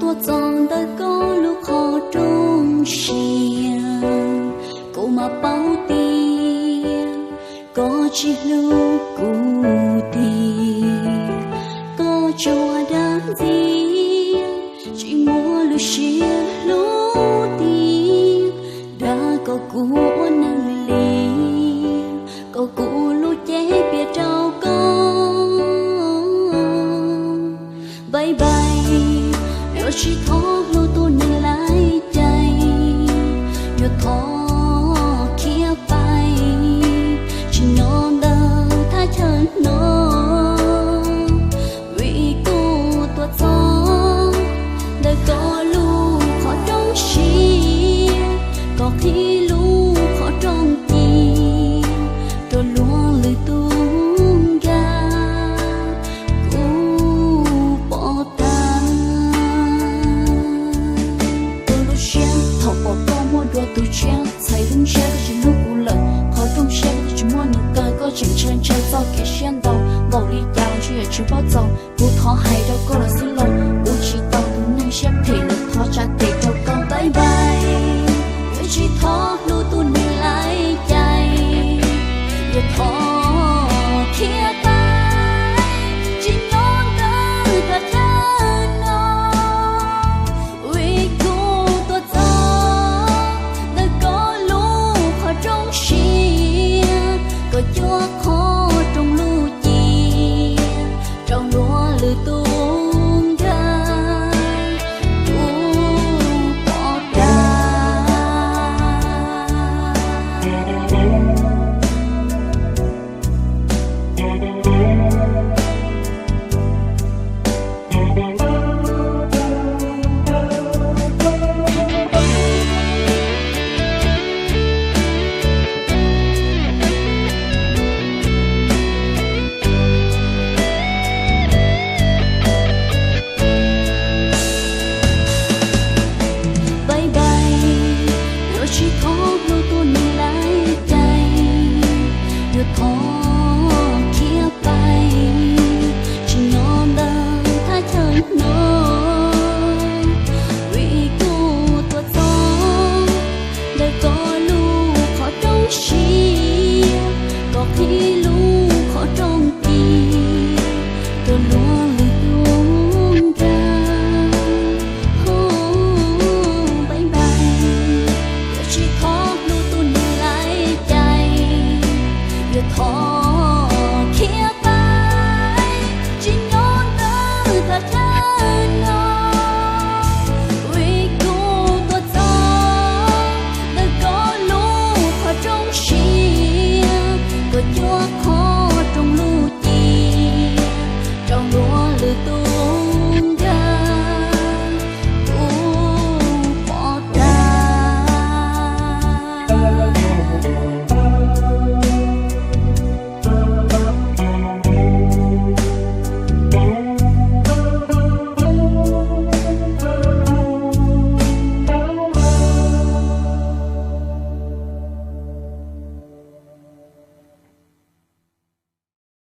Tuaj txog ntawm koj lub qhov rooj siab, kuv mam paub tias koj tsis hlub kuv tiag. Koj tsuas dag ntxias, tsis muaj lub siab hlub tiag. Dag kom kuv ua neeg li, kom kuv lub cev piam rau koj. Bye bye, yuav tsis thov hlub tus neeg laiv cai, yuav thov khiav pais tsim nyog ntawm thaj chaw no. Vim kuv tuaj txog ntawm koj lub qhov rooj siab, koj qhib lub qhov rooj ci rau luag lwm tus nkag, kuv pom tag. Kuv lub siab thaum pom koj muaj dua tus tshiab, txhais lub ntsiab koj tsis hlub kuv lawm, qhov rooj siab koj tsis muaj nws kaw, koj tseem ntshaw ntshaw txoj kev siab ntau, npaum li cas los ntshe yuav tsis paub txaus. Kuv thov hais rau koj los xwb los, kuv tsis tau tus neeg siab phem lawm, thov tsa tes